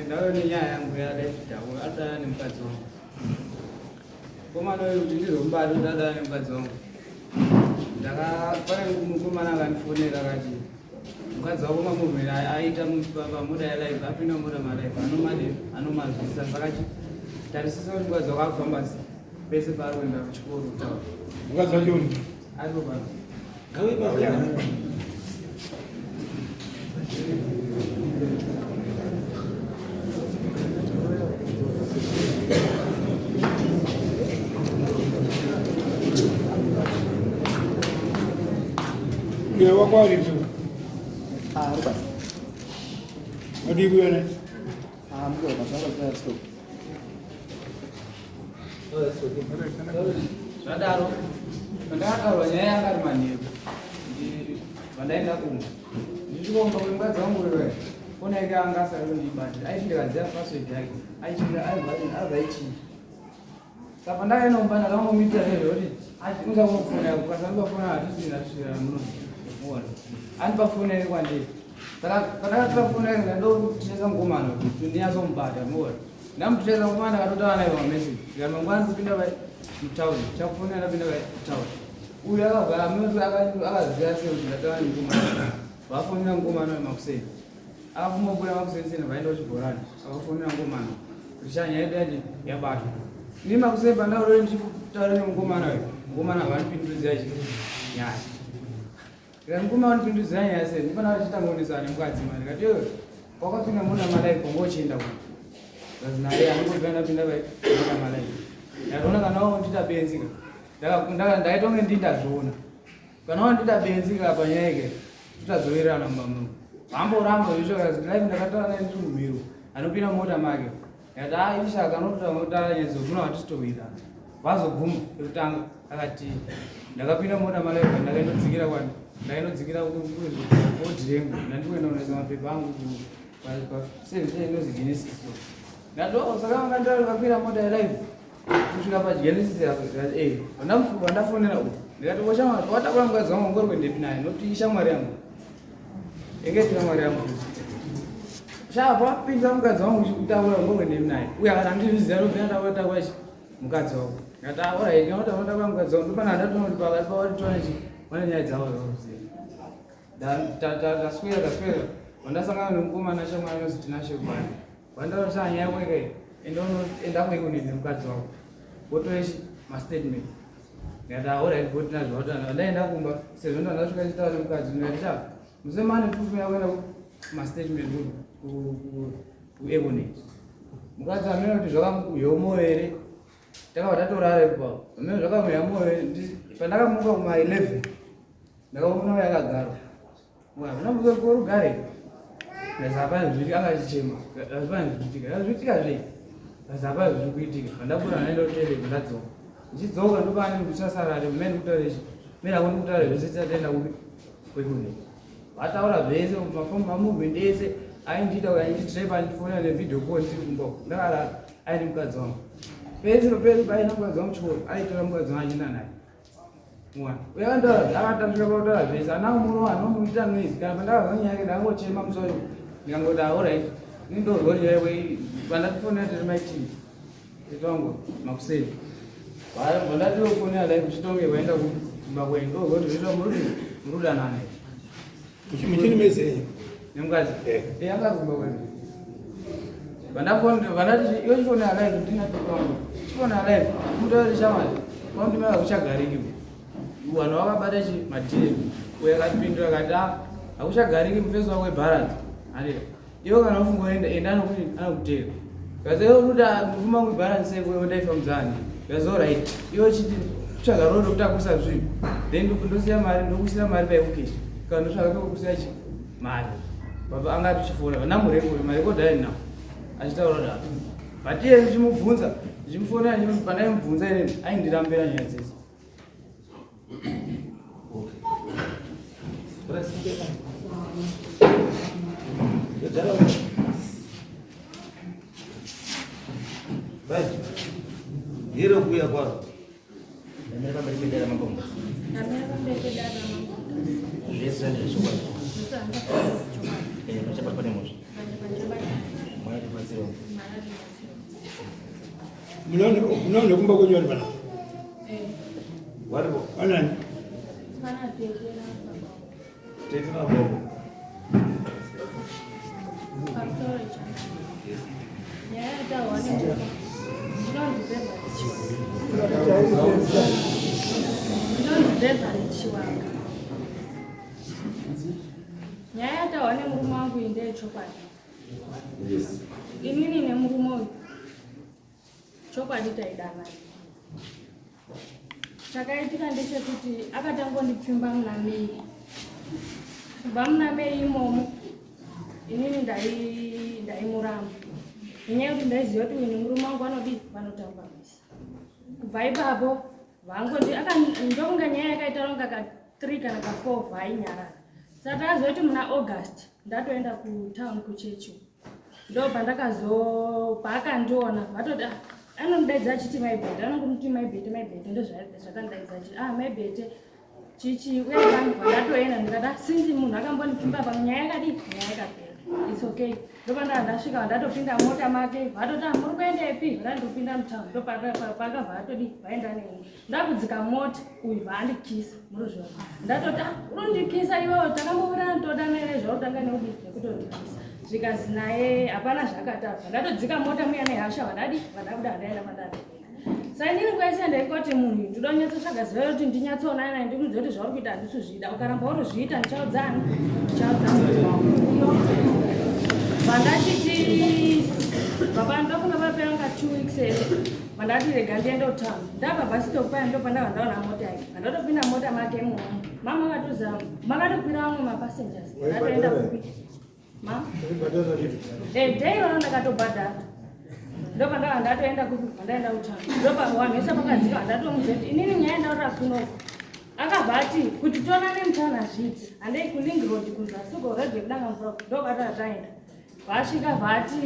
Ndauya nenyaya yangu yadaidhawo adana nemukadzi wangu. Komana uyu kuti ndizomubata kuti adana nemukadzi wangu. Ndakapane mukomana akandifonera akati mukadzi wako mamuvhera aita pamoda yalife apinda mumoda malife anomade anomazvisa saka tarisisa kuti mukadzi wako akufamba pese paari kuenda kuchikoro kutaura. Mukadzi wacho uri? Aripo pano. Iwe wako aripo? Ah, ari basa. Wadii kuuya naye? Ah, mukuru basa akazouya stop. Zvadaro pandakataurwa nyaya yanga ari manheru pandaenda kumba ndichikomba kwemukadzi wangu wewe foni yake anga asari kundibatira aiti ndikaziva password yake aichinja aibva aichinja saka pandakaenda kumba ndakangomuitira nezvekuti achiunza kunofona yako ukasandipa foni hatisina tusvira muno ona andipa foni yake kwandiri saka pandakatora foni yake ndandokutiresa mukomana kuti ndinyatsomubata muona Ndamutireza mwana akatotaura naye pamessage. Ndikati mangwana ndikupinda vai mutown. Chakufonera ndapinda vai mutown. Uyu akabva amoti akaziva sei kuti ndataura nemukomana. Vafonera mukomana uyu makuseni. Akafuma kubuda makuseni seni vaenda kuchibhorani. Akafonera mukomana. Kuti sha nyaya yedu yachi yabatwa. Ini makuseni pandauroi ndichitaura nemukomana uyu. Mukomana havanipindudzira chi nyaya. Ndikati mukoma wanipindudzira nyaya sei? Ndipana vachiita ngonesana nemukadzi mani. Ndikati iwe wakapinda muna malaifu wanga uchienda kupi? Zvanzi naye anongobva ndapinda vai muna malaifu. Ndatoona kana wandita benzi ka. Ndaitonge ndindazviona. Kana wandita benzi ka panyaya ike totadzoverana mumba muno. Vamboramba izvo kazi life ndakataura naye ndiri kumhiro. Anopinda mumota make. Ndikati ah isha kanotoda mota nyedzo kuno hatisitowirana. Vazobvuma kutanga akati ndakapinda mota malaifa ndakaindodzikira kwani ndakaindodzikira kuodhirengu ndandikuenda kunoisa mapepa angu pasevhisi inozi genesis ndati saka vangandakwira mota yelive kusvika pagenesis apo ndikati e vandafonera uku ndikati oshamwari watakura mukadzi wangu ngori kuendepi naye nokuti ishamwari yangu enge shamwari yangu shaa papinda mukadzi wangu uchikutaura ngori kuendepi naye uye akati andizviziva nobvira ndakutaura mukadzi wako ndati alright ndinoda kuenda kwa mukadzi wangu ndopana ndatoona kuti pakati pawatitona chi vane nyaya dzavo dzauziva taswera taswera vandasangana nemukomana shamwari anonzi Tinashe Gwani vandaura nyaya yako ike enda kuekunini nemukadzi wako wotore chi mastatement ndikati alright bho tinazvo vatana ndaenda kumba sezvo ndandasvika chitaura nemukadzi ndikati sha musemani tufuna kuenda kumastatement kueconet mukadzi amene kuti zvakamuyomo here takabva tatorara ipapo amene zvakamuya moyo pandakamuka kuma 11 ndakaona uyo akagara unamuka korugare hapana zviri akachichema hapana zviri kuitika zviitika zvei asi hapana zviri kuitika pandabuda ndaenda kutoilet ndadzoka ndichidzoka ndopane ndisasarare mene ndikutaura ichi mene ako ndikutaura zvese tisataenda kupi kwekune vataura zvese mamovement ese aindiita kuti ainditrap andifonera nevideo call ndiri kumba uko ndakarara aine mukadzi wangu pese pese paina mukadzi wangu chikoro aitora mukadzi wangu achienda naye mwana uyo akantaura akatasvika pakutaura zvese ana kumurova anomuita noise kana pandakazwa nyaya yake ndakangochema musoro ndikangoti alright ini ndozwa kuti nyaya pandatifonera tiri maitini Tete wangu makuseni. Vandati vofonera dai kuchitonge vaenda kumba kwenyu ndozoti zvito muri murudanana. Muchiri mese nemukadzi? Eh. Eh anga kumba kwenyu. Vandafona vandati iwe chifonera live ndina tete wangu. Chifonera live mutauri shamwari. Kwandimaka kuchagariki. Vanhu vakabata chi madhiri. Uye akapindura akati ah hakuchagariki mufesi wako webharanzi. Handika. Iwe kana ufunga uenda enda anokuti anokuteera. Kaze iwe unoda mukuma wangu balance yeko iwe ndaifa muzani. Kaze alright. Iwe chiti tsvaga road kuti akusa zvinhu. Then ndosiya mari ndokusira mari pa cash. Kana ndotsvaga pekukusiya chi mari. Baba anga atichifona vana murekodi marekodhi ayi nawo. Achitaura da. But iye ndichimubvunza ndichimufonera pandaimubvunza ini aindirambira nyaya dzese. Hero kuya kwaro. Ndamira pamberi pedare mambo. Ndamira pamberi pedare mambo. Zvese ndezvechokwadi. Eh, pachabatwa nemhosva. Mwari atibatsirewo. Munaone kumba kwenyu vari panapa? Varipo. Vanani? Tete nababa. Ndinonzi Beverly Chiwanga. Nyaya yataurwa nemurume wangu iyi ndeyechokwadi. Yes. Inini nemurume uyu chokwadi taidanana. Chakaitika ndechekuti akatangondipfimba muna May. Kubva muna May imomo inini ndaimuramba nenyaya yekuti ndaiziva kuti uyu nemurume wangu vanodii vanotamba vese. Kubva ipapo vangoti ndokunga nyaya yakaita ronga ka 3 kana ka 4 vainyarara. Saka takazoti muna August ndatoenda kutown kuchechi. Ndo pandakazo paakandiona vatoti ah, anondidaidza achiti maibete, anongomuti maibete maibete, ndo zvakandidaidza achiti ah maibete chichi uye vanhu vandatoenda ndikati ah, since munhu akambondipfimba pamwe nyaya yakadii nyaya yakapera it's okay. Ndopandanga ndasvika ndatopinda mota make vatoti ah, muri kuendepi vandandopinda mutown ndopaakabva atodii vaenda neni ndakudzika mota uyu vaandikisa muruzviona ndatoti ah, urundikisa iwewe takambovirana todana ere zvautanga neudii nekutondikisa zvikazi naye hapana zvakataurwa ndatodzika mota muya nehasha vandadi vandabuda vandaenda kwandatoenda. Saka inini kwese ndaingoti munhu ndoda kunyatsotsvaga ziva rekuti ndinyatsoonana naye ndimuudze kuti zvauri kuita handisi kuzvida ukaramba uri zviita ndichaudza ani ndichaudza mukadzi wangu vandachiti baba ndofunga vapera kunga 2 weeks here vandati rega ndiende kutown ndabva bus stop paya ndopandava ndaona mota yake vandatopinda mota make imomo mama vakatoza makatokwira vamwe mapassengers ndatoenda kupi ma eh day rona ndakatobhadhara ndopandava ndatoenda kupi pandaenda kutown ndopa vanhu vese vakadzika ndatomuudza kuti inini nyaya ndaurira kunoku akabva ati kuti tionane mutown hazviiti handei kuling road kuzasi uko road yekudanga mvura ndobata taenda vasvika vati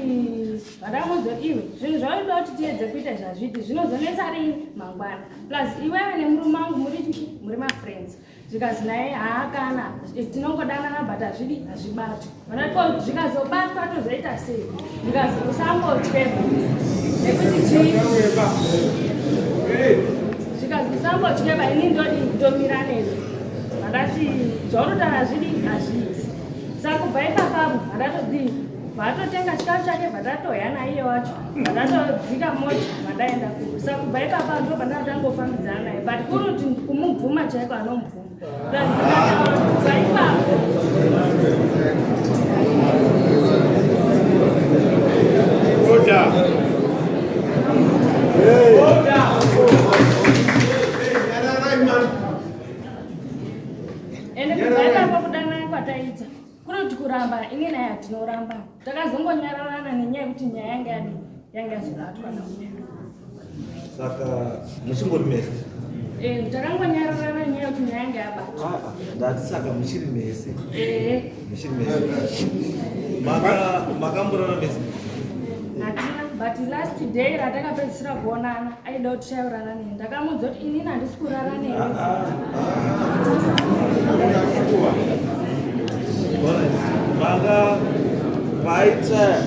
vandamuudza kuti iwe zvinhu zvaunoda kuti tiedze kuita izvi hazviiti zvinozonetsa rini mangwana plus iwewe nemurume wangu muri muri mafriends zvikazi naye haakana tinongodanana but hazvidi hazvibatwi vanati zvikazobatwa tozoita sei zvikazi usambotyeba nekuti chii zvikazi usambotyeba ini ndodi ndomira newe vandati zvaunotara hazvidi hazviiti saka kubva ipapapo vandatodii vatotenga chikafu chake vatatoya naiye wacho vatatodzika mota vandaenda kuro saka kubva ipapa ndo pandatangofambidzana naye but kuri kuti kumubvuma chaiko anomubvuma kubva ipapo Order. ende kubva ipapo kudanana kwataita kunoti kuramba ini naye hatinoramba takazongonyararana nenyaya yekuti nyaya yanga yadii yanga yazobatwa nauya Saka muchingori mese. Eh, takangonyararana nenyaya yekuti nyaya yanga yabatwa Ah, ah, ndati saka muchiri mese. ehe Muchiri mese. Maka makamborara mese. hatina but last day ratakapedzisira kuonana aida kuti tichaurara neni ndakamuudza kuti inini handisi kurara newe Ah, ah. Alright. Maka paita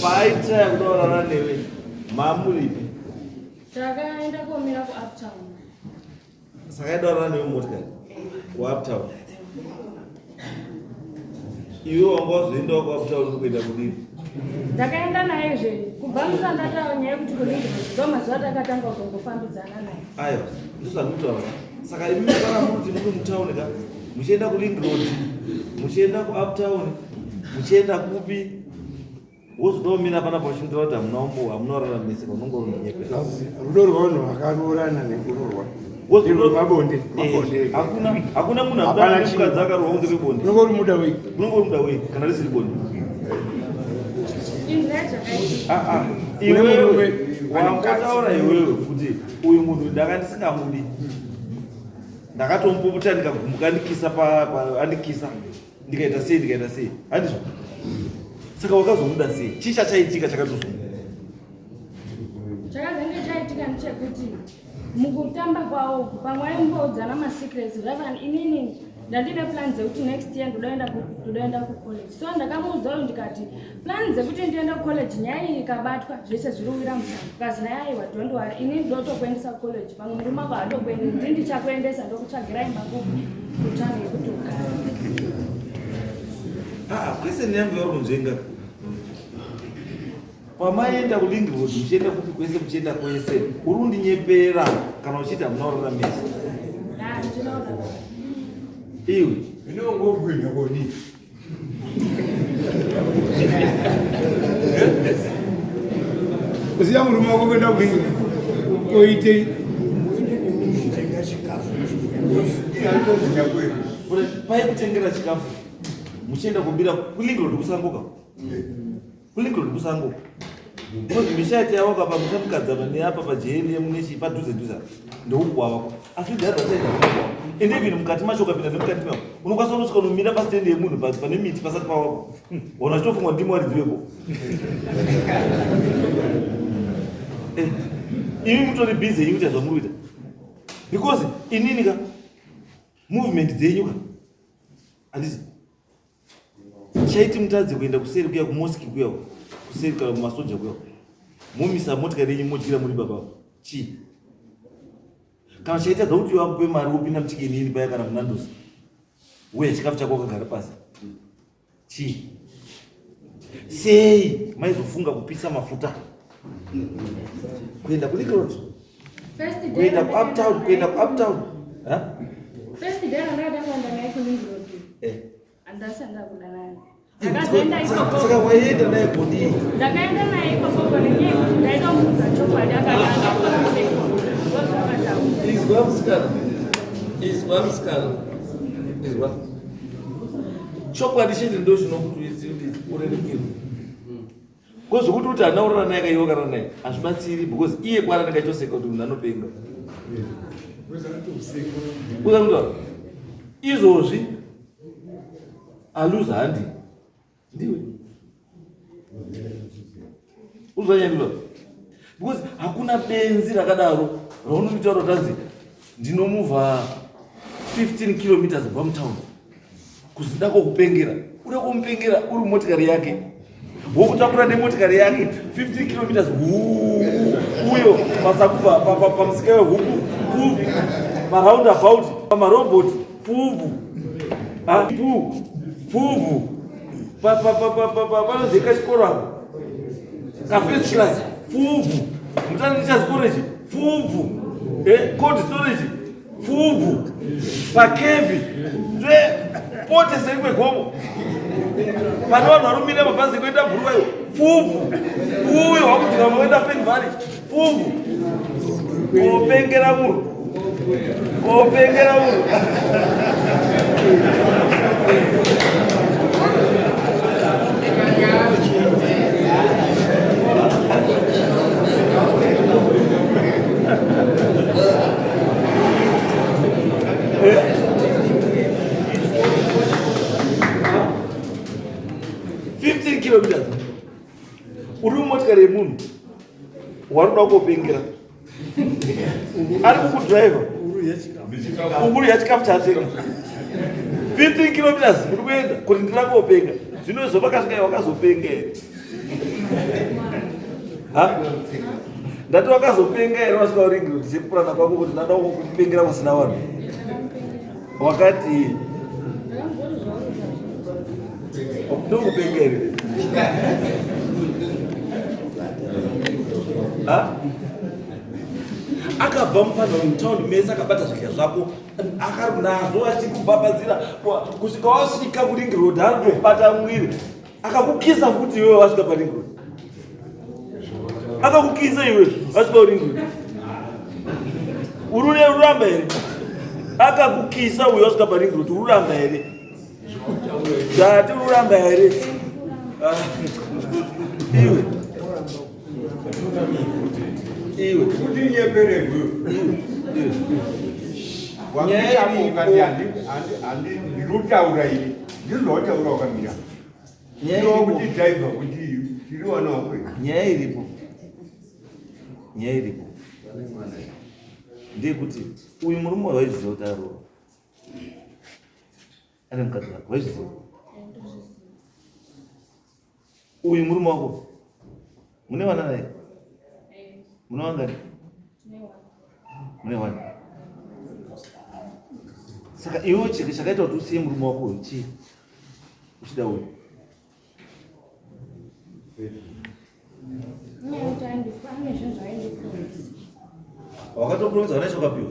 paita kudaurara newe mamuripi. takaenda komira kuuptown Saka aidaurara newe motikari kuuptown. Iwe wanga wazoendawo kuuptown kuenda kudini? ndakaenda nayezve kubva musandataura nyaya yekuti kuringi ndo mazuva takatanga kutongofambidzana naye Aiwa, ndizvo zvandikutaura. Saka imi kana muri muri mutauni ka, muchienda kuring road, muchienda kuuptown, muchienda kupi, wozodomira panapa uchinditora kuti hamuna umbo hamuna raramise unonge uri munyepera. Rudo rwavanhu vakaroorana nekuroorwa. Mabonde, mabonde. Hakuna hakuna munhu Hapana akadana chinhu. mukadzi akaroorwa kunze kwebonde. Unonge uri muda wei? Unonge uri muda wei kana risiri bonde. inzira zvakaitika Ah ah. Une Iwewe murume, ane mukadzi. wangotaura iwewe kuti uyu munhu ndanga ndisingamudi. Ndakatomupopota ndikagumuka andikisa pa pa- andikisa ndikaita sei ndikaita sei handizvo saka wakazomuda sei chii chachaitika chakatozomuda chakazenge chaitika ndechekuti mukutamba kwawo uku pamwe aimboudzana masecrets zvavani inini Ndandine plan dzekuti next year ndodaenda ndodaenda kucollege. So ndakamuudza uyu ndikati plan dzekuti ndiende kucollege nyaya iyi ikabatwa zvese zviri kuwira musango. Kazi naye aiwa don't worry ini ndotokuendesa kucollege pamwe murume wako haatokuende ndini ndichakuendesa ndokutsvagira imba kupi kutano yekuti ugare. Ah, question yangu yauri kunzvenga. Pamaenda kuLink Road muchienda kupi kwese muchienda kwese uri kundinyepera kana uchiti hamuna kurara mese. Iwe. Inongogwinha koni. Kusiya murume wako kuenda kuLink Road. Koitei? Paikutengera chikafu muchienda kubira kuLink Road kusangoka. Kulingo kusango. Because misha yati yavo kapa musha mukadzama neapa paJNM nechi padhuze dhuze ndouku wako. Asi the other side hakuwa. And even mukati macho ukapinda nemukati mako unokwanisa kunosvika unomira pastand yemunhu pane miti pasati pawako. Ona chitofungwa ndimo waridzi wepo. Eh, imi mutori busy yenyu kuita zvamuri kuita. Because inini ka movement dzenyu ka handiti Chaiti mutadze kuenda kuseri kuya kumosque kuya kuseri kana kumasoja kuya momisa motikari yenyu modyira muri baba chii kana chaitadza kuti wakupe mari wopinda muchikeni ini paya kana munandosi uya chikafu chako wakagara pasi chii sei maizofunga kupisa mafuta kuenda kulikrot kuenda kuuptown kuenda kuuptown First day randakatanga naye kuLink Road. Andasanga kudanana. Saka waienda naye kudii? Ndakaenda naye ikoko nenyaya yekuti ndaitomuudza chokwadi akati andakona ikoko. Ndozvaakataura. Izwa musikana. Izwa musikana. Izwa. Chokwadi chete ndo chinokuti urerukirwe. Ko zvekuti kuti handina kurara naye kaiwe wakarara naye hazvibatsiri because iye kwaari anenge achitoseka kuti munhu anopenga. Uza izvozvi aluza handi ndiwe uzanyandura because hakuna benzi rakadaro raunonditaura tanzi ndinomuvha 15 kilometers kubva mutown kuzida kokupengera uda kumupengera uri mumotikari yake wokutakura nemotikari yake 15 kilometers uyo pasakubva pamusika wehuku pfubvu paroundabout pamarobot pfubvu pu pfubvu panozeka chikoro apo kafirst class pfubvu mutani teachers college pfubvu eh, cold storage pfubvu pakevi twe pote seri kwegomo pane vanhu vanomira mabhazi kuenda bhuruwayo pfubvu uyo wakudzika makuenda fen valley pfubvu kopengera munhu kopengera munhu 15 kilometers uri mumotikari yemunhu waruda kupengera ari kukudriver ukudya chikafu chaatenga 15 kilometers uri kuenda kuti ndira kopenga zvino izvo vakasvika wakazopenga here ndati wakazopenga here wasvika uringiro sekupurana kwako kuti ndada kupengera kusina vanhu wakati ndokupenga here akabva mufanira mutaundi mese akabata zvidya zvako akari nazvo achikubhabhadzira kusvika wasvika kuring road anotobata mwiri akakukisa futi iwewe wasvika paring road akakukisa iwe wasvika kuring road uri uramba here akakukisa uyo wasvika paring road uri uramba here ndati uri uramba here ah, iwe iwe nyaya iripo ini ndizvautaura wakamira kuti driver kuti tiri wana wako nyaya iripo nyaya iripo ndeyekuti uyu murume waiziva kuti aroora Ane mukadzi wake, waizviziva? Uyu murume wako mune vana naye? Mune vangani? Mune vana. Saka iwe chakaita kuti usiye murume wako uyu chii? Uchida uyu? Wakatopromisa vana chakapiwa.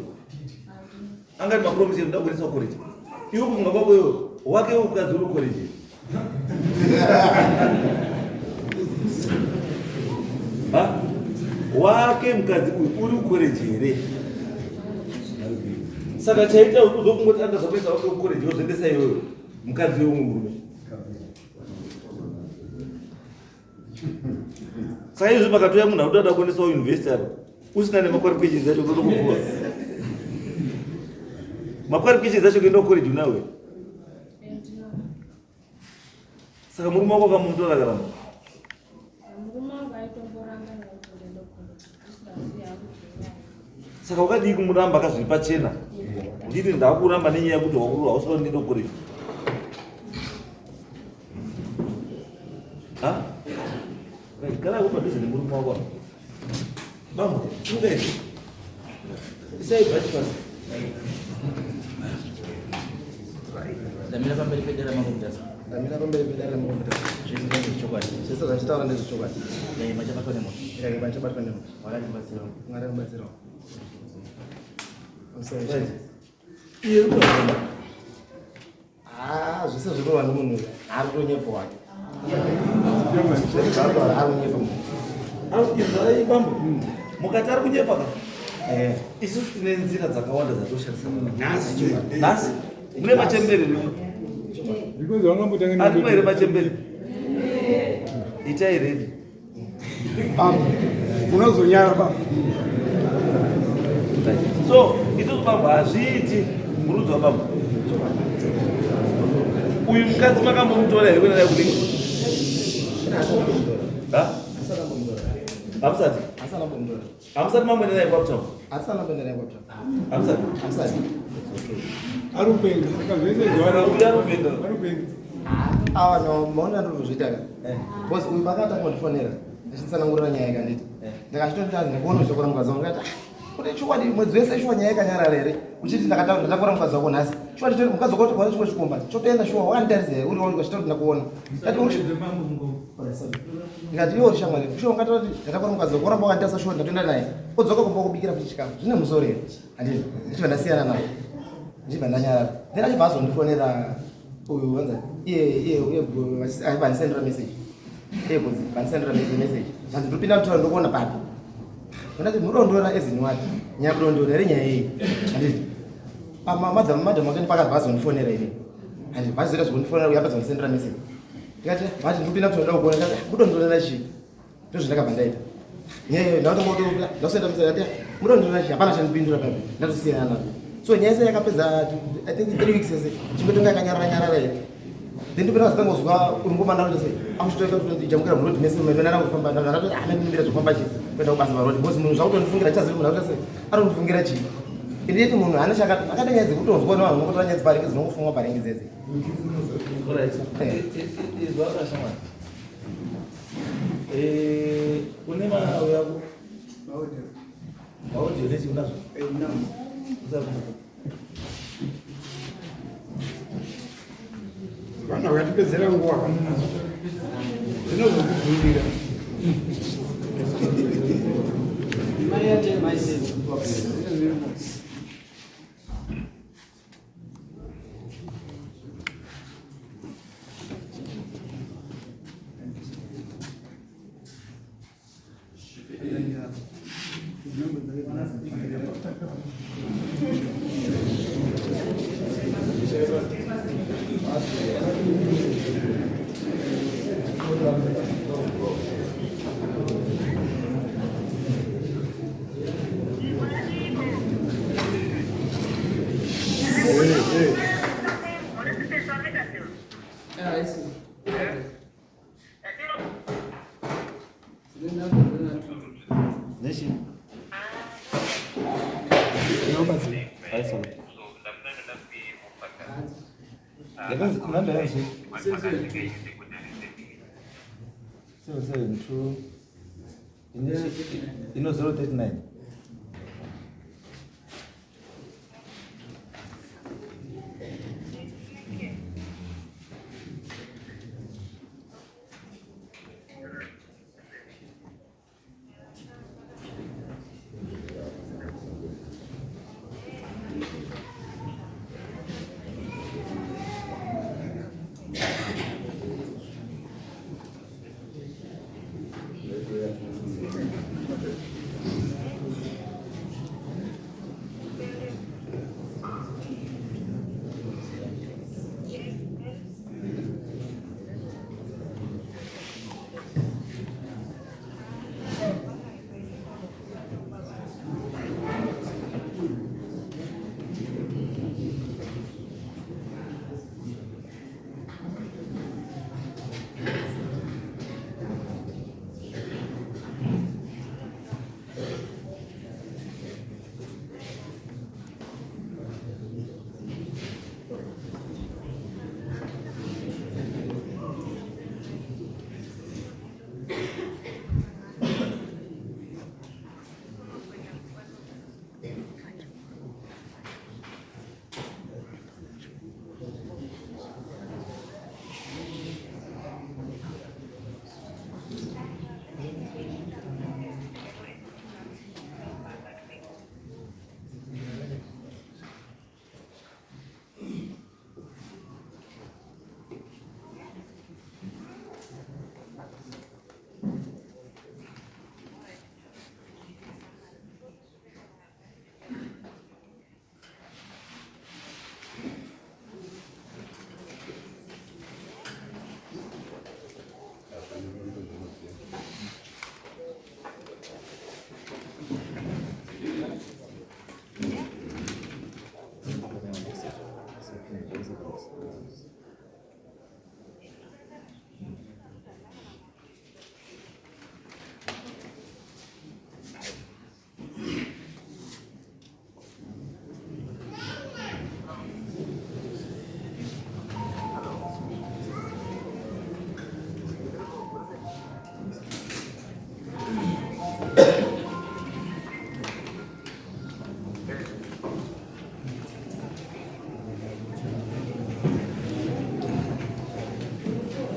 Angati mapromisa ekuda kuendesa kukoreji. Iwe kufunga kwako iwe wake iwe mukadzi uri kukoreji. Ha? Wake mukadzi uyu uri kukoreji here? Saka chaita uzokungoti anga zvakuisa wake kukoreji wozoendesa iwewe mukadzi weumwe murume. Saka izvi pakatouya munhu akuda kuda kuendeswa kuuniversity apa usina nemaqualifications acho unoda kupuwa maqualifications acho kuenda kucollege unawe. Saka murume wako akamutora karamba. Saka wakadii kumuramba akazviri pachena uchiti ndakuramba nenyaya yekuti hausi kuenda kucollege. Gara ko padhuze nemurume wako. Bambo, ungaita. Isai bhachi pasi. Ndamira pamberi pedare mangu mutasa. Ndamira pamberi pedare mangu mutasa. Zvese ndezvechokwadi. Zvese zvachitaura ndezvechokwadi. Dai machabatwa nemoto. Dai machabatwa nemoto. Mwari atibatsirawo. Mwari atibatsirawo. Iye unoona. Ah, zvese zvinorwa nemunhu uyu ari kutonyepa wake. Zvese ari kunyepa munhu. Ari bambo. Mukati ari kunyepa ka? Eh. Isusu tine nzira dzakawanda dzatoshandisa. Nhasi. Nhasi. Mune machembere here? Because vangambotanga Arimo here machembere? Itai ready. Bambo, unozonyara bambo. So, isusu bambo hazviiti murudzi wabambo. Uyu mukadzi makambomutora here kuenda naye kudenga? Ha? Hamusati? Hamusati mamboenda naye kwaPtown? Hamusati? Hamusati. Ari kupenga, saka zvese zvaari kupenga. Ari kupenga. Awa no, maona ndiri kuzviita ka. Because uyu pakatanga kundifonera achitsanangurira nyaya yakanditi. Ndakachitoti ndikuona uchitakura mukadzi wangu ndikati ah, kuti chokwadi mwedzi wese shuwa nyaya yakanyarara here uchiti ndakataura ndatakura mukadzi wako nhasi. Shuwa nditori mukadzi wako tokuona chimwe chikomba. Chotoenda shuwa wakanditarisa here uri wauri ukachitaura ndakuona. Ndati uri ndikati iwe uri shamwari shuwa ungataura kuti ndatakura mukadzi wako woramba wakanditarisa shuwa ndatoenda naye. Odzoka kumba wokubikira futi chikafu. Zvine musoro here? Handiti ndichibva ndasiyana naye. Ndichibva ndanyarara. Then achibva azondifonera uyu wanza iye iye uye vandisendera message iye kunzi vandisendera message vanzi ndopinda mutown ndokuona papi ndati mudondoona as in what nyaya kudondoona here nyaya iyi handiti madam madam wake ndipakabva azondifonera ini handiti vazoita zvekundifonera uye apedza kundisendera message ndikati vati ndopinda mutown ndokuona ndikati mudondoona chii ndozvandakabva ndaita nyaya ndakutongotoa ndasenda message ndati mudondoona chii hapana chandipindura papi ndatosiyana nazvo so nyaya yese yakapedza I think 3 weeks yese chingotonga yakanyarara nyarara here then ndipera zitangozwa uri ngoma ndanoita sei akuchitoita kuti jamukira muroad mese mene kufamba ndakatoti ah ndinombira zvekufamba chii kuenda kubasa paroad because munhu zvakutondifungira chazivi munhu akuita sei ari kundifungira chii indiyeti munhu haana chakati akada nyaya dzekutonzwa nevanhu vanongotora nyaya dzeparingi dzinongofungwa paringi dzedze. Alright. Izwa shamwari. Eh, une mauya yako? Maaudio. Maaudio nechi unazvo? Eh, ndinazvo. Usakumbuka. Vana vakatipedzera nguva zvinozokugurira. Mai yate mai sei. Nechi? Yakanzi namba yacho. 772 ino 039.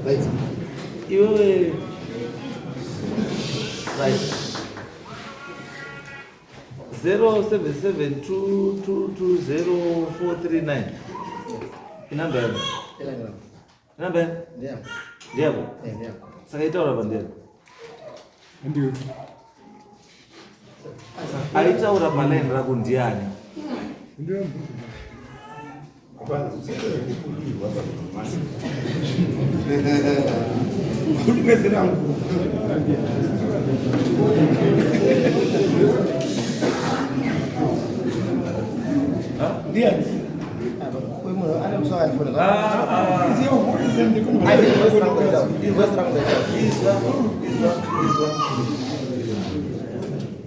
Right. Iwewe right 0772220439 inamba yako inamba yako ndeyako saka itaura pandeyako Ndiyo. aitaura palaini rako ndiani Ndiyo. Kutipedzera nguva. Ndiani? Uyu munhu ane musi wakandifonera. Iziyo voice ndikuno. Ai, voice rangu ndaitaura. Voice rangu ndaitaura. Izwa, izwa, izwa.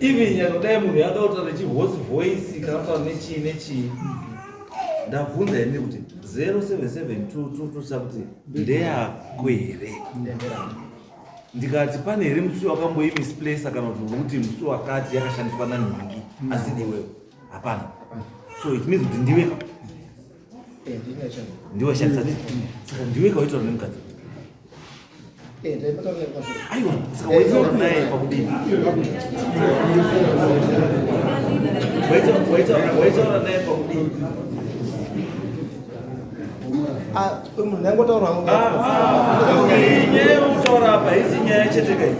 Even nyangwe dai munhu yakauta nechihosi voice kana kutaura nechii nechii ndabvunza ini kuti 077222 kuti ndeyako here ndikati pane here musi wakamboimisplacer kana kuti kuti musi wakati yakashandiswa nanhingi asi ndiwewo hapana so it means kuti ndiwe Eh, ndine channel. ndiwe shandisa saka ndiwe kawaitaura nemukadzi Eh, ndaipataura naye kumashure. aiwa saka waitaura naye pakudini Waitaura naye pakudini Ah, uyu munhu ndaingotaura hangu. Iyi nyaya yekutaura apa haisi nyaya chete kai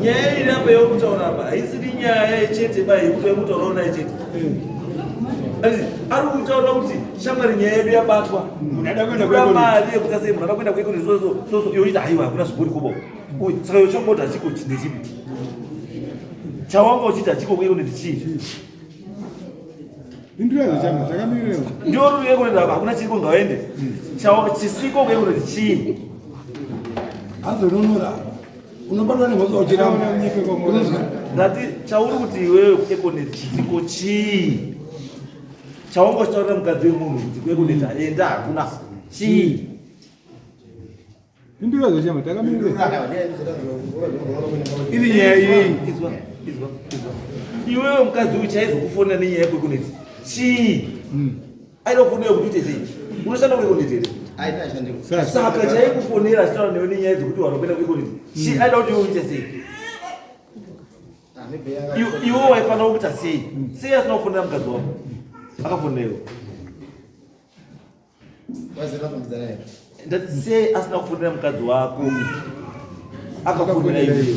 nyaya iri apa yekutaura apa haisiri nyaya chete ba yekuti yekutaurawo naye chete Ati, ari kutaura kuti shamwari nyaya yedu yabatwa Munhu ada kuenda kuda kuEconet. mari yekuti asei munhu ada kuenda kuekoni soso yoita haiwa hakuna zvibori kubo Uyu, saka iwe changoti hachiko ndechipi chawanga uchiti hachiko kuekoneti chii Ndindirezo chama chakamirira. ndiwo ruri ekoneti apa hakuna chiriko ngaende chisiko kuekoneti chii Azononora. Unobatwa nemhosva uchiramba. Unozwa. Ndati chauri kuti iwewe kuekoneti chisiko chii? Chawanga uchitaurira mukadzi wemunhu kuti kwekuneta enda hakuna chii? Pindura zvachema takamirira. Iri nyaya iyi. Izwa, izwa, izwa. Iwewe mukadzi uyu chaizokufonera nenyaya yekwekuneti chii? Aida kufonera kuti uite sei? Unoshanda kwekuneti here? Saka chaikufonera achitaura newe nenyaya dzekuti vanhu kuenda kwekuneti chii? Aida kuti iwe uite sei? Iwe waifanira kuita sei? Sei asina kufonera mukadzi wako? Akafonera iwe. Ndati sei asina kufonera mukadzi wako? Akafonera iwewe.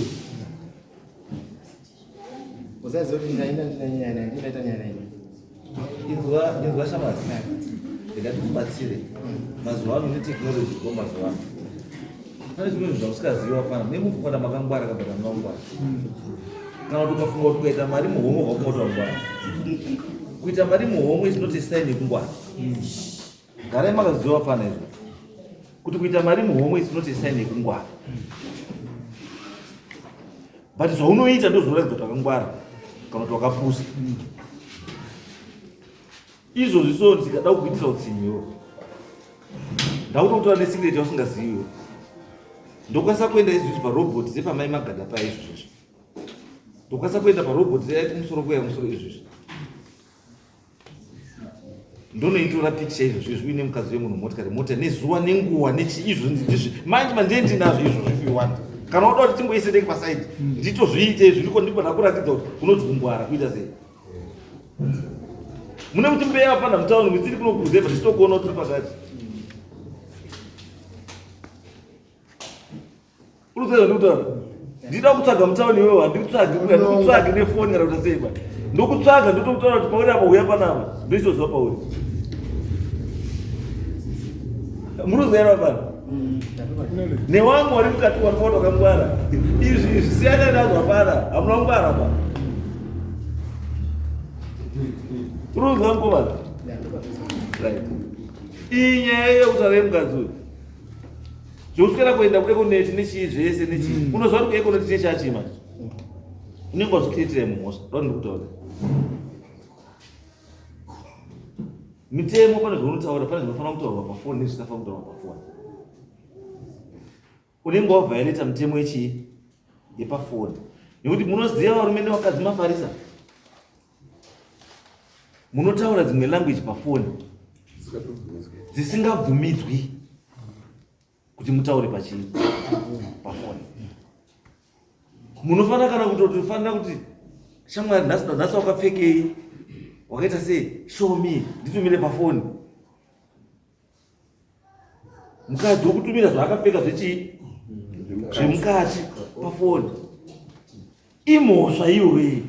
Inzwa, inzwa shamwari. Ndingati kubatsire. Mazuva ano neteknoloji ko mazuva ano. Pane zvimwe zvinhu zvausingazivi wafana. Nemufukwana makangwara kabata mangwara. Kana kuti ukafunga kuti ukaita mari muhomwe ukafunga kuti wangwara. Kuita mari muhomwe is not a sign yekungwara. Garai makaziva wafana izvo. Kuti kuita mari muhomwe is not a sign yekungwara. But zvaunoita ndozvinoratidza kuti wakangwara kana kuti wakapusa. Izvozvi so ndikada kukuitira utsinye iwe. Ndakutokutora nesecret yausingazivi iwe. Ndokwanisa kuenda izvozvi parobot repamai magada paya izvozvi. Ndokwanisa kuenda parobot reya kumusoro kuya kumusoro izvozvi. Ndonoitora picture izvozvi izvi uine mukadzi wemunhu motikari mota nezuva nenguva nechi izvo ndizvi manje mandee ndinazvo izvozvo if you want. Kana uda kuti timboise ndege paside nditozviite izvi ndiko ndiko ndakuratidza kuti kunonzi kungwara kuita sei. Mune kuti mbeya apana mutauni mutsiri kuno kuruzevha tichitokuona kuti tiri pakati. Urikutsvaga ndikutaura. Ndida kutsvaga mutauni iwewe handikutsvagi handikutsvagi nefoni kana kuti sei ba. Ndokutsvaga ndotokutaura kuti pauri apa huya panapa. Ndochitoziva pauri. Muruziva here vapana? Newangu wari mukati wakaona wakangwara. Izvi izvi siyana nazvo hapana. Hamuna kungwara pa. Urikuziva mukomana? Right. Iyi nyaya yekutaura yemukadzi uyu. Zvokuswera kuenda kuEconet nechii zvese nechii. Unoziva kuti kuEconet chechachii manje? Unenge wazvikiitira mhosva. Ndoo ndikutaura. Mitemo pane zvaunotaura, pane zvinofanira kutaurwa pafoni nezvisingafanira kutaurwa pafoni. Unenge wavhaireta mitemo yechii? Yepafoni. Nekuti munoziva varume nevakadzi mafarisa. Munotaura dzimwe language pafoni dzisingabvumidzwi kuti mutaure pachii pafoni. Munofanira kana kutofanira kuti shamwari nhasi nhasi wakapfekei wakaita sei show me nditumire pafoni. Mukadzi wokutumira zvaakapfeka zvechii zvemukati pafoni imhosva iyoyi.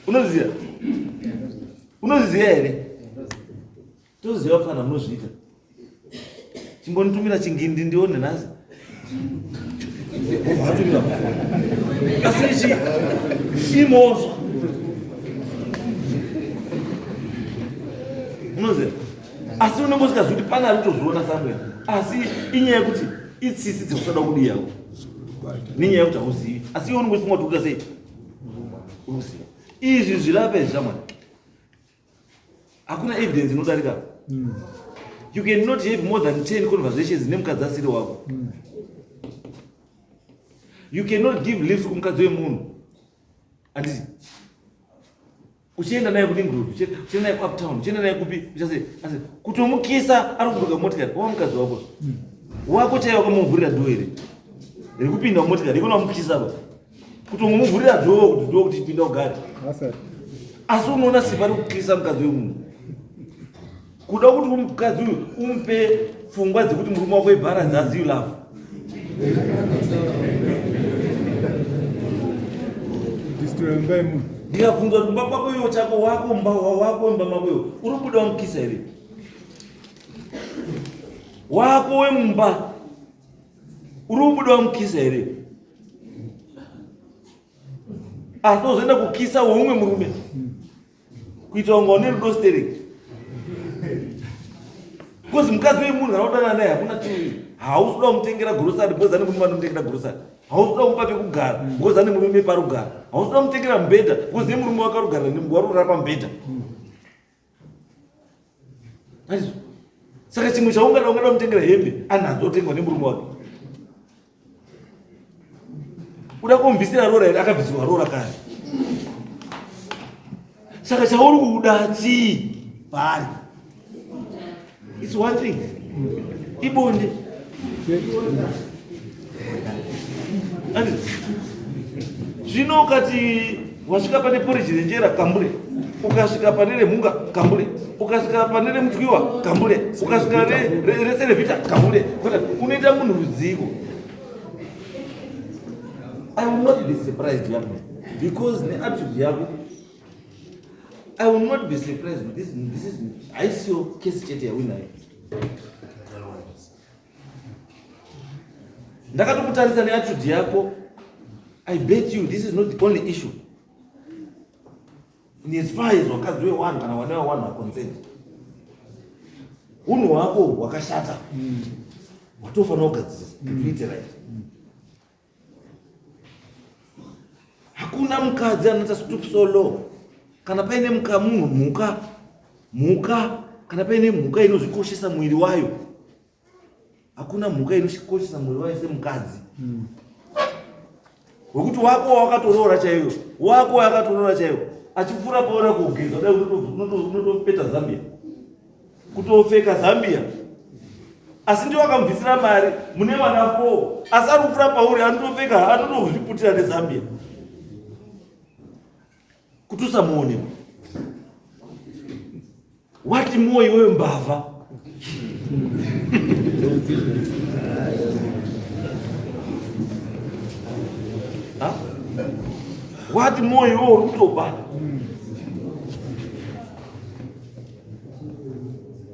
Unoziva? Unoziva here? Toziva fana munozviita. Chimbonitumira chingindi ndione nhasi. Watumira pafoni. Asi ichi imhosva. Unoziva? Asi unenge usikazivi kuti pane ari kutozviona somewhere. Asi inyaya yekuti itsitsi dzekusada kudiyawo. Nenyaya yekuti hauzivi. Asi iwe unenge uchifunga kuti ukuita sei? Unoziva. Izvi zvirapa izvi shamwari. Hakuna evidence inodarika. You cannot have more than 10 conversations nemukadzi asiri wako. You cannot give lift kumukadzi wemunhu. Handiti? Uchienda naye kuLing Road, uchienda naye kuUptown, uchienda naye kupi, uchase asi kutomukisa ari kuburuka motikari, wava mukadzi wako. Wako chaiye wakamuvhurira door here? Riri kupinda mumotikari, ikona wamukisa pa. Kutomuvhurira door kuti door kuti chipinda ugare. Asi unoona simba rekukisa mukadzi wemunhu. Kuda kuti mukadzi uyu umupe pfungwa dzekuti murume wako ibharanzi azivi love. Ndikabvunza kuti kumba kwako iwo chako wako mba wako mba mako iwo uri kubuda wamukisa here? Wako wemumba uri kubuda wamukisa here? Asi uzoenda kukisa weumwe murume kuita kunga une rudo stereki. Because mukadzi wemunhu kana udanana naye hakuna chinhu. Hausi kuda kumutengera grocery because ane murume anomutengera grocery. Hausi kuda kumupa pekugara because ane murume parugara. Hausi kuda kumutengera mubhedha because nemurume wake arugara wari kurara pamubhedha. Handizvo? Saka chimwe chaungada ungada kumutengera hembe anadzo otengwa nemurume wake. Uda kumubvisira roora here? Akabvisirwa roora kare. Saka chauri kuda chii paari? It's one thing. Ibonde. Zvino ukati wasvika pane porridge renjera kambure, ukasvika pane remhunga kambure, ukasvika pane remutwiwa kambure, ukasvika reserevhita kambure, unoita munhu rudziko. I will not be surprised young man because neattitude yako I will not be surprised with this. This is haisiyo kesi chete yawinayo. Ndakatokutarisa neattitude yako. I bet you this is not the only issue. In as far as wakadzi wewanhu kana wana wewanhu are concerned. Unhu hwako hwakashata. Watofanira kugadzirisa kuti uite right. Hakuna mukadzi anoita stoop so low. Kana paine muka munhu mhuka mhuka kana paine mhuka inozvikoshesa mwiri wayo. Hakuna mhuka inozvikoshesa mwiri wayo semukadzi. Wekuti wako wakatoroora chaiyo, wako wakatoroora chaiyo. Achipfuura paona kugeza dai unotopeta Zambia. Kutopfeka Zambia. Asi ndiwo akamubvisira mari mune vana 4 asi ari kupfuura pauri anotopfeka anotozviputira nezambia kuti usamuone. Wati more iwewe mbavha. Wati more iwewe uri kutoba.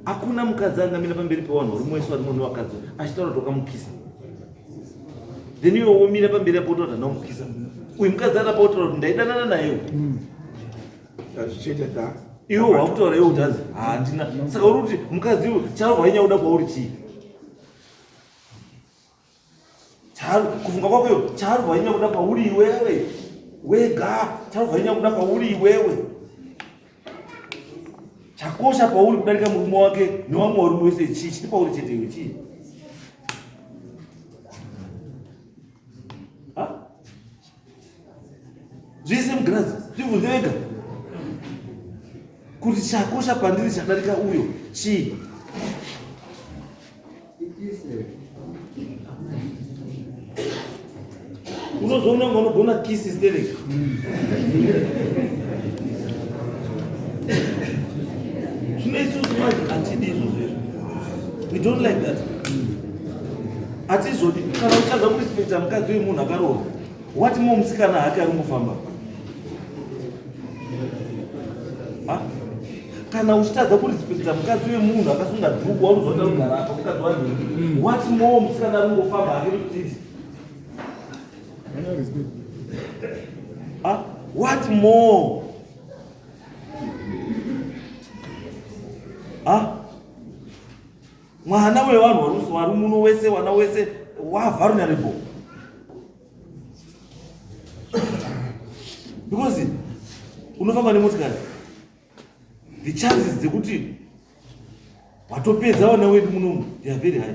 Hakuna mukadzi angamira pamberi pevanhu varume wese vari munhu wakadzi achitaura kuti wakamukisa. Then iwe womira pamberi apo wotaura kuti ndamukisa. Uyu mukadzi arapa wotaura kuti ndaidanana naye. Iwe wakutaura iwe kuti hanzi handina. Saka uri kuti mukadzi uyu chaabva ainyanya kuda kwauri chii? Kufunga kwako iwe chaabva ainyanya kuda kwauri iwewe wega, chaabva ainyanya kuda kwauri iwewe. Chakosha pauri kudarika murume wake newamwe varume wese chii? Chiri pauri chete iwe chii? Zvese mugirazi zvibvunze wega kuti chakosha pandiri chadarika uyo chii? Unozoona kunge unogona kisi sterek. Zvino isusu manje hatidi izvozvo izvo. We don't like that. Hatizodi kana uchitadza kurespekta mukadzi wemunhu akaroorwa. Wati mo musikana hake ari kungofamba. Kana uchitadza kurespekta mukadzi wemunhu akasunga dhuku waruzoda kugara apa mukadzi wanhingi. Wati mo musikana ari kungofamba hake mustreet. What more? Mwana wevanhu vari muno wese, wana wese wa vulnerable. Because unofamba nemotikari, the chances dzekuti watopedza vana wedu munomu they are very high.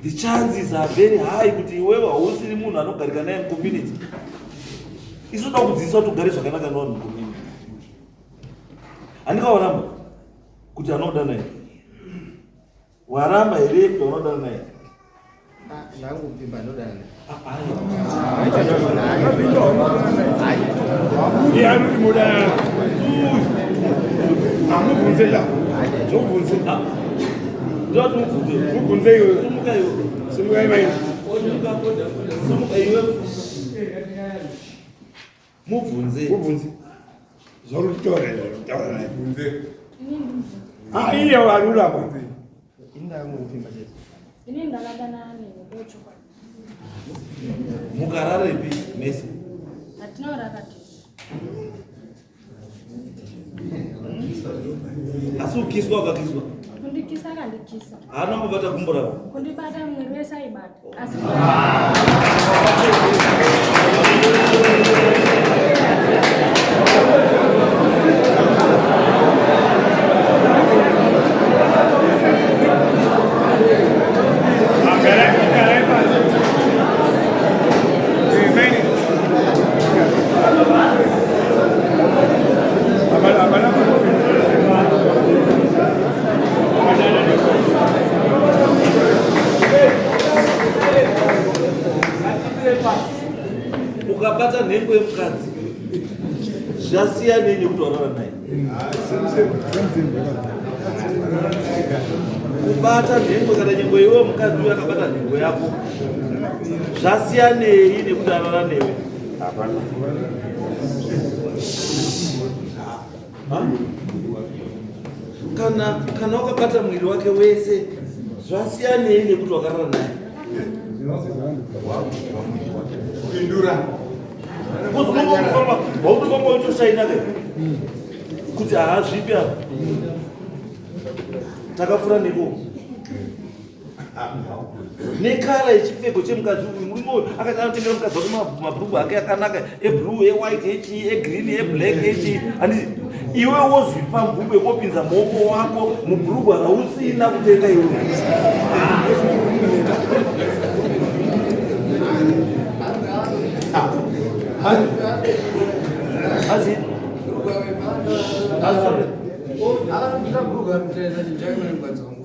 The chances are very high kuti iwewe hausiri munhu anogarika naye mucommunity. Isu toda kudzidzisa kuti ugare zvakanaka nevanhu mucommunity. Handikawaramba kuti anoda naye. Waramba here kuti unoda naye? Nangu kupimba ndodana. Iye anoti modana. Amubvunze ya. Zobvunze. Ndoti mubvunze. Mubvunze iwe. Sumuka iwe. Sumuka iwe. Sumuka iwe. Mubvunze. Mubvunze. Zvauri kutaura izvo, taura naye. Mubvunze. Ah, iye warura mubvunze. Ini ndakangopfimba chete. Ini ndakadanana newe ndochokwadi. Mukararepi mese? Hatina kurara tese. Asi ukiswa wakakiswa? Kundikisa akandikisa. Haana kubata gumbo rako? Kundibata mwiri wese aibata. Asi Ukabata nhengo yemukadzi zvasiyanei nekuti warara naye. Kubata nhengo kana nyengo iwe mukadzi uyo akabata nhengo yako zvasiyanei nekuti arara newe. Kana kana wakabata mwiri wake wese zvasiyanei nekuti wakarara naye. Kupindura. Wautofamba uchoshaina ke kuti haazvipi apa takapfura neko nekala yechipfeko chemukadzi uyu murume uyu akati anotengera mukadzi wake mabhurugwa ake akanaka eblue, ewhite, echii, egreen, eblack, echii. Handiti iwe wozvipa mvumo yekopinza maoko wako mubhurugwa rausina kutenga iwe. Azi? Azi, sorry. Akatobvisa bhurugwa ruteza chinhu chake mukadzi wangu.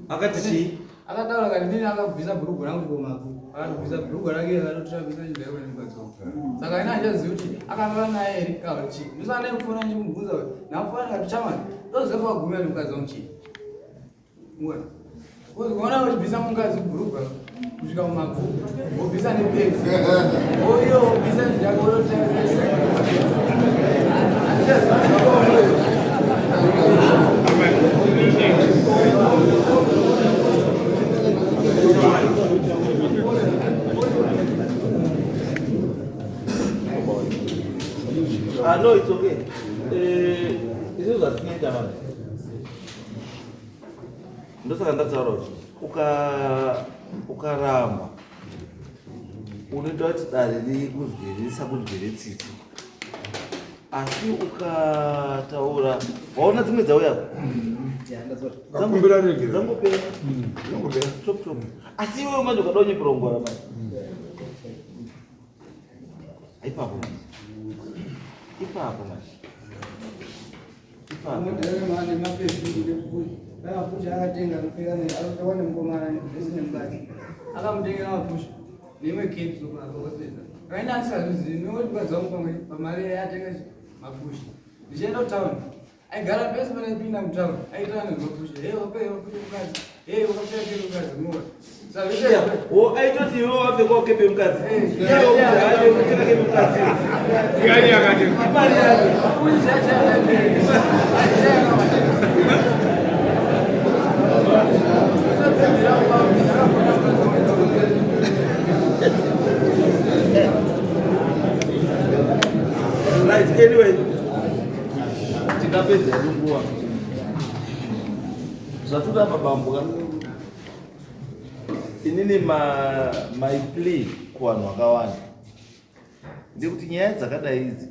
Akati chii? Akataura kati ndini akabvisa bhurugwa rangu kumaku, akatobvisa bhurugwa rake akatotirabvisa chidhaiko nemukadzi wangu. Saka ini handichazivi kuti akarara naye here kana kuti chii. Ndosaka ndaimufona ndichimubvunza kuti ndamufona ndikati chamani ndoziva pawagumira nemukadzi wangu chii. Ukaona uchibvisa mukadzi bhurugwa kusvika mumabvu, wobvisa nepedzi, oyo wobvisa zvako wototarisa. Ah, no, it's okay. Izvo zvatinoita manje. Ndosaka ndataura kuti ukaramba unoita kuti dare rikuzwirisa kunzwire tsitsi, asi ukataura waona dzimwe dzauya Kakumbira regera. Dzangopera. Dzangopera. Chop chop. Asi iwewe manje ukada kunyepera kungwara manje ipapo manje, ipapo manje, ipapo. Mapusha akatenga anopfeka akapfekwa nemukomana zvese nemukadzi, akamutengera mapusha neimwe kepi sokuakakoseza kaina asingazvizivi nekuti mukadzi wangu pamwe pamari yatenga mapusha ndichienda kutauni aigara pese panaipinda mutauni aitaura nezvemapusha, he wapfeka mapusha mukadzi, he wakapfeka kepi mukadzi muwa. O aitoti iwe wapfekawo kepi yemukadzi, iye wokuti hayi kupfeka kepi yemukadzi. Iyani yakati. Imari yake. Right, anyway, tingapedza hedu nguva zvatoda mabambo ka. Inini my plea kuvanhu vakawanda ndekuti nyaya dzakadai idzi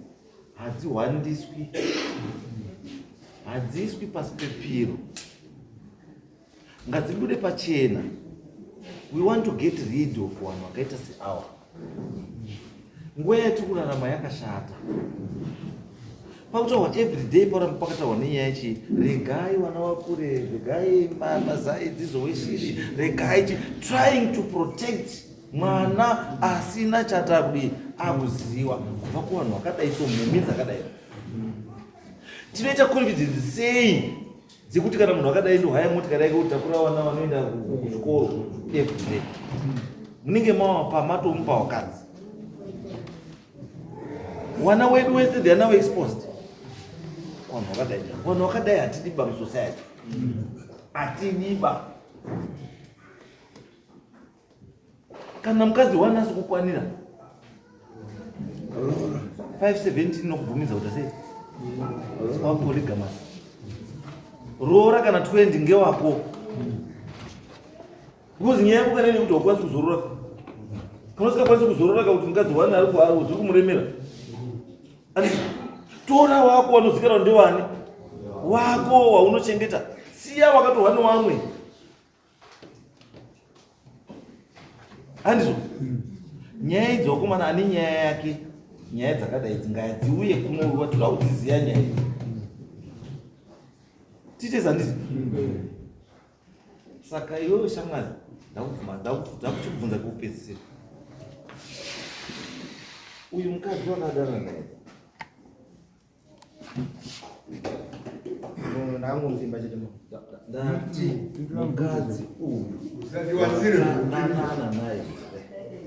hadzihwandiswi, hadziiswi pasi pepiro, ngadzibude pachena. We want to get rid of vanhu vakaita seawa. Nguva yatiri kurarama yakashata pakutaurwa everyday, paramba pakataurwa nenyaya yechi regai vana vakure, regai mazai dzizowe shiri, regai chi trying to protect mwana asina chatakudii akuziwa kubva kuvanhu vakadai. So mhumi dzakadai tinoita confidence sei dzekuti kana munhu akadai ndohaya motikari yake kutakura vana vanoenda kuzvikoro everyday? Munenge mawapa matomupa wakadzi wana wedu wese, they are now exposed vanhu vakadai. Vanhu vakadai hatidiba musociety, hatidiba. Kana mukadzi wanasi kukwanira 517 inokubvumidza kuita sei? Wapolygamous. Roora kana 20 ngewako. Because nyaya yako kana yekuti haukwanisi kuzorora. Kana usingakwanisi kuzorora ka kuti mukadzi wani ari kuharo zviri kumuremera. Ani tora wako wanozikanwa ndewani. Wako waunochengeta. Siya wakatorwa newamwe. Handizvo? Nyaya idzi wakomana ane nyaya yake. Nyaya dzakadai idzi ngadziuye kuno toda kudziziya nyaya idzi. Tiite sandizvo? Saka iwewe shamwari ndakubvuma ndakuchikubvunza kekupedzisira. Uyu mukadzi wakadana naye. Ndakangomupfimba chete. Ndati mukadzi uyu Usandiwanzire wakadanana naye.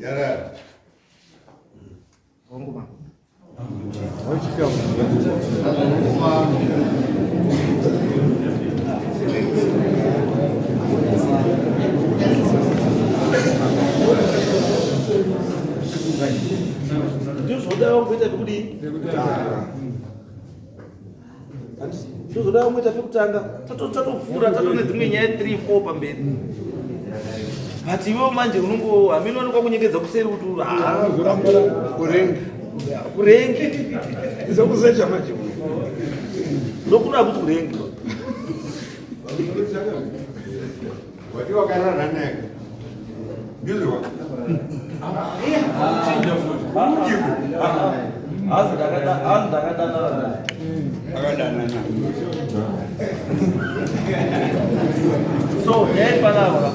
Yarara. Wangu baba. Ndozvoda wangoita pekudii? Ndozvoda wangoita pekutanga. Tatovhura tatone dzimwe nyaya 3 4 pamberi. But iwewe manje unongo hameno vanokwa kunyengedza kuseri kuti Kurengi. kurengi. Izokusecha manje. Ndokuno hakusi kurengi. Wati wakarara naye. Ndizvo. Hazi ndakadanana naye. Akadanana. So nyaya iri panapa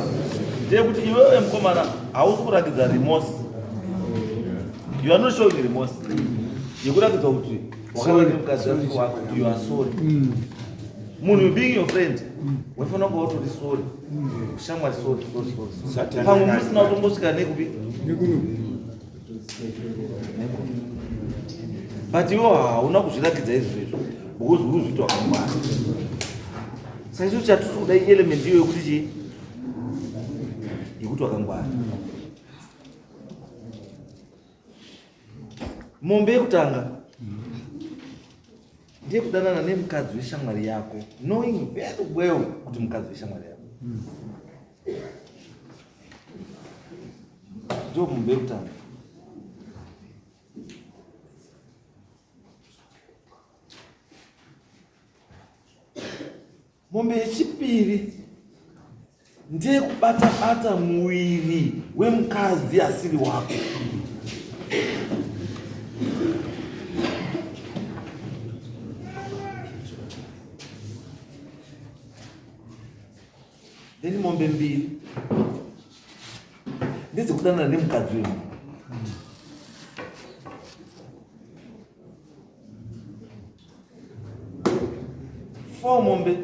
ndeyekuti iwewe mukomana hausi kuratidza remorse. You are not showing remorse. Yekuratidza kuti wakarara nemukadzi wako kuti you are sorry. Munhu being your friend waifanira kuva utori sorry. Shamwari sorry sorry sorry. Satan Pamwe akati. musina kutombosvika nekupi. But iwe hauna kuzviratidza izvo izvo because uri kuzviita wakangwara. Saka isu chatisi kuda element iyo yekuti chii? Yekuti wakangwara. Mombe yekutanga ndeyekudanana nemukadzi weshamwari yako knowing very well kuti mukadzi weshamwari yako. Ndiyo mombe yekutanga. Mombe yechipiri ndeyekubata-bata muviri wemukadzi asiri wako. Then mombe mbiri ndedzekudanana nemukadzi wemunhu. Four mombe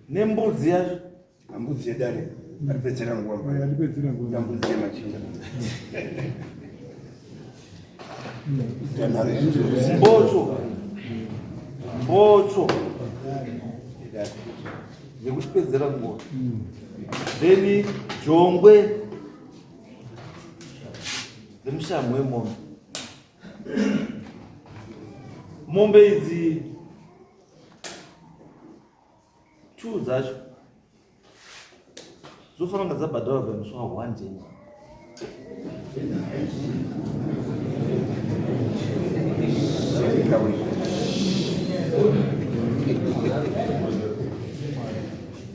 nembudzi yacho. Mbudzi yedare aripedzera nguva. Aripedzera nguva. Mbudzi yemachinda. Mbocho. Mbocho. Yekutipedzera nguva. Then jongwe remushamhu wemombe. Mombe idzi two dzacho dzofanira kunge dzabhadharwa pamusi wa 1 January.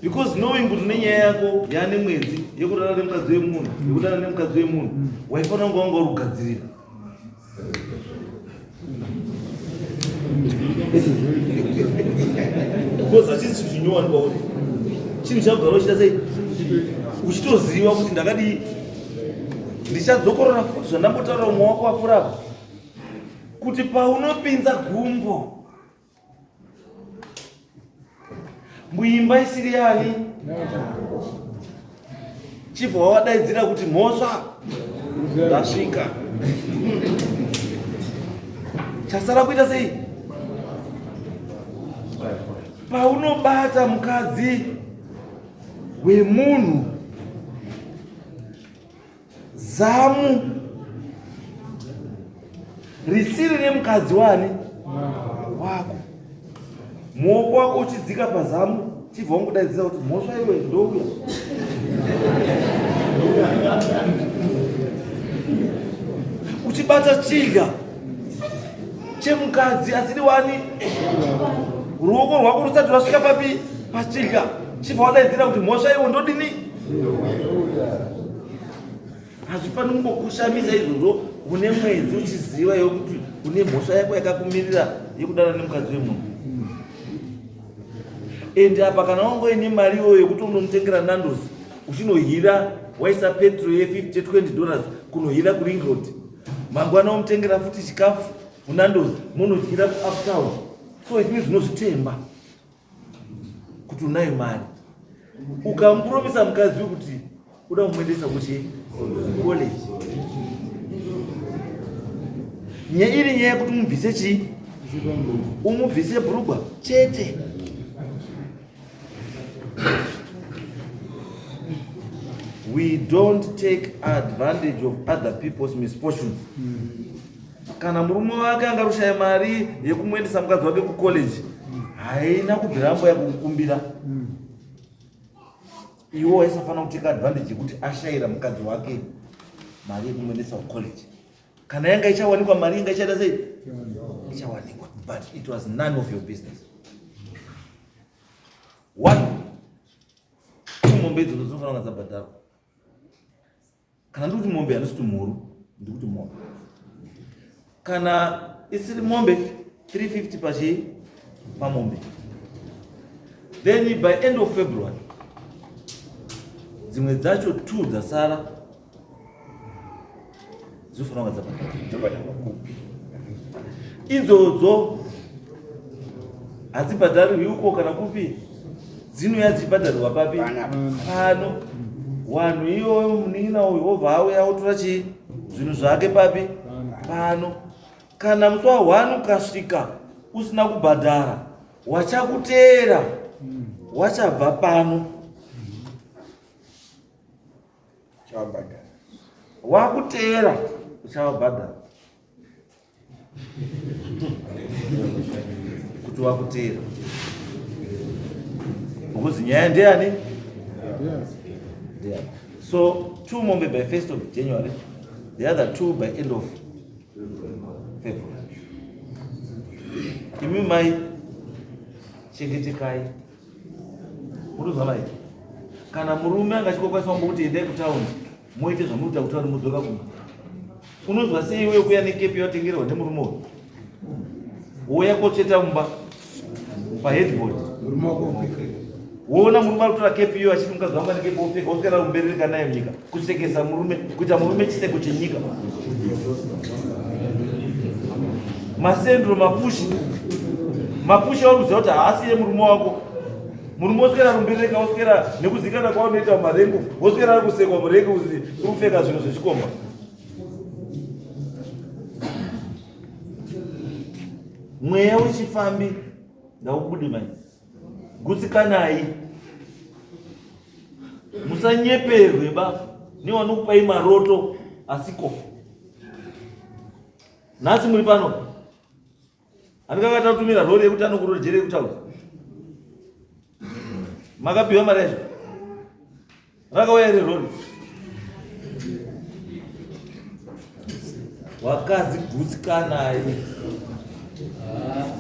Because knowing kuti nenyaya yako yaane mwedzi yekurara nemukadzi wemunhu, yekudana nemukadzi wemunhu, waifanira kunge wanga uri kugadzirira. Because hachisi chinhu chinyowani kwauri. Chinhu chakugara uchiita sei? Uchitoziva kuti ndakadii ndichadzokorora futi zvandambotaura umwe wako wapfuura apa kuti paunopinza gumbo muimba isiri yani chibva wawadaidzira kuti mhosva ndasvika chasara kuita sei paunobata mukadzi wemunhu zamu Risiri remukadzi wani wako. Muoko wako uchidzika pazamu chibva wangudaidzira kuti mhosva iwe ndouya. Uchibata chiga chemukadzi asiri wani ruoko rwako rusati rwasvika papi pachidya chibva wadaidzira kuti mhosva iwo ndodini hazvifaniri kumbokushamisa izvozvo une mwedzi uchiziva iwe kuti une mhosva yako yakakumirira yekudana nemukadzi wemunhu ende apa kana wanga uine mari iyoyo yekuti unomutengera nandos uchinohira waisa petro ye50 20 dollars kunohira kuring road mangwana womutengera futi chikafu kunandos munodyira kuuptown so it means unozvitemba kuti unayo mari ukamupuromisa mukadzi wekuti uda kumuendesa kuchi college nyaya iri nyaya yekuti umubvise chii umubvise bhurugwa chete we don't take advantage of other people's misfortunes kana murume wake anga rushaya mari yekumuendesa mukadzi wake kucollege haina kubvira amboya kukukumbira iwe waisafanira kuteka advantage yekuti ashayira mukadzi wake mari yekumuendesa kucollege kana yanga ichawanikwa mari yanga ichaita sei ichawanikwa but it was none of your business one mombe idzodzo dzinofanira kunga dzabhadharwa kana ndikuti mombe handisi kuti mhuru ndikuti mombe kana isiri mombe 350 pachii pamombe then by end of february dzimwe dzacho two dzasara dzinofanira kunga dzabhadharwa kupi idzodzo hadzibhadharirwi uko kana kupi dzinouya dzichibhadharirwa papi pano wanhu iyoyo munin'ina uyu wobva auya otora chii zvinhu zvake papi pano kana musi wa one ukasvika usina kubhadhara wachakuteera wachabva pano Uchavabhadhara. Wakuteera uchavabhadhara. Kuti wakuteera. Because nyaya ndeyani? Ndeyani. So two mombe by 1st of January, the other two by end of February. Imi mai chengetekai. Murikuzwa mai? Kana murume anga achikokwanisa kuti endai kutaundi moite zvamunoita kutaundi modzoka kumba. Unonzwa sei iwe kuya nekepi yawatengerwa nemurume uyu? Wouya kotsveta mumba paheadboard. Murume wako upfeka. Woona murume ari kutora kepi iyo achiti mukadzi wangu ane kepi wopfeka woswera kumberereka nayo nyika kusekesa murume kuita murume chiseko chenyika. Masendro mapushi mapushi auri kuziva kuti haasi yemurume wako murume woswera rumbereka woswera nekuzikana kwaunoita mumarengo woswera ari kusekwa murengo kuzi uri kupfeka zvinhu zvechikomba mweya wechifambi ngaubude mai gutsikanai musanyeperwe ba newanokupai maroto asiko nhasi muri pano handikakata kutumira rori yekuti anokurojere yekutaura makapiwa mari yacho rakauya iri rori wakadzi gutsikanai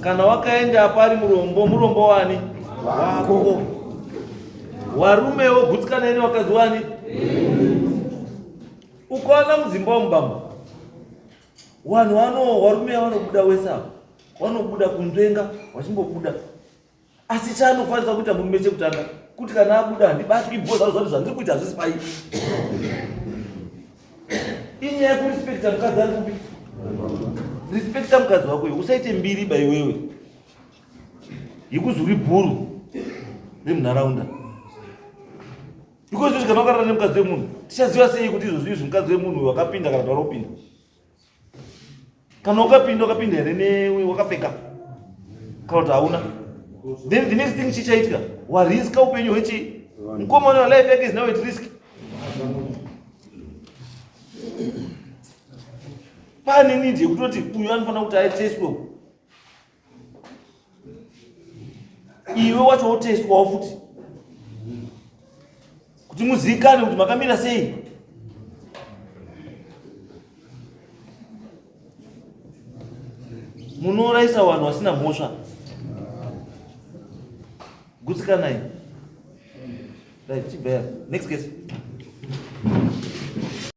kana wakaenda apa ari murombo murombo wani wako warumewo gutsikanai newakadzi wani ukaona mudzimba wamubambo Wanhu wano warume wanobuda wese apa wanobuda kunzvenga wachimbobuda asi chaanokwanisa kuita murume chekutanga kuti kana abuda handibatwi bhoza zvati zvandiri kuita hazvisi pai inyaya yekurespekta mukadzi ari kupi respekta mukadzi wako iwe usaite mbiri ba iwewe yekuzi uri bhuru remunharaunda because izvi kana wakarara nemukadzi wemunhu tichaziva sei kuti izvozvi izvi mukadzi wemunhu wakapinda kana kuti wari kupinda kana ukapinda wakapinda here newe wakapfeka kana kuti hauna then the next thing chichaitika wariska upenyu hwechi mukomana wa life yake is now at risk. Pane need yekutoti uyu anofanira kuti aitestwe. Iwe wacho wotestwawo futi kuti muziikane kuti makamira sei. Munourayisa vanhu vasina mhosva. Gutsikanai. Right, chibva. Next case.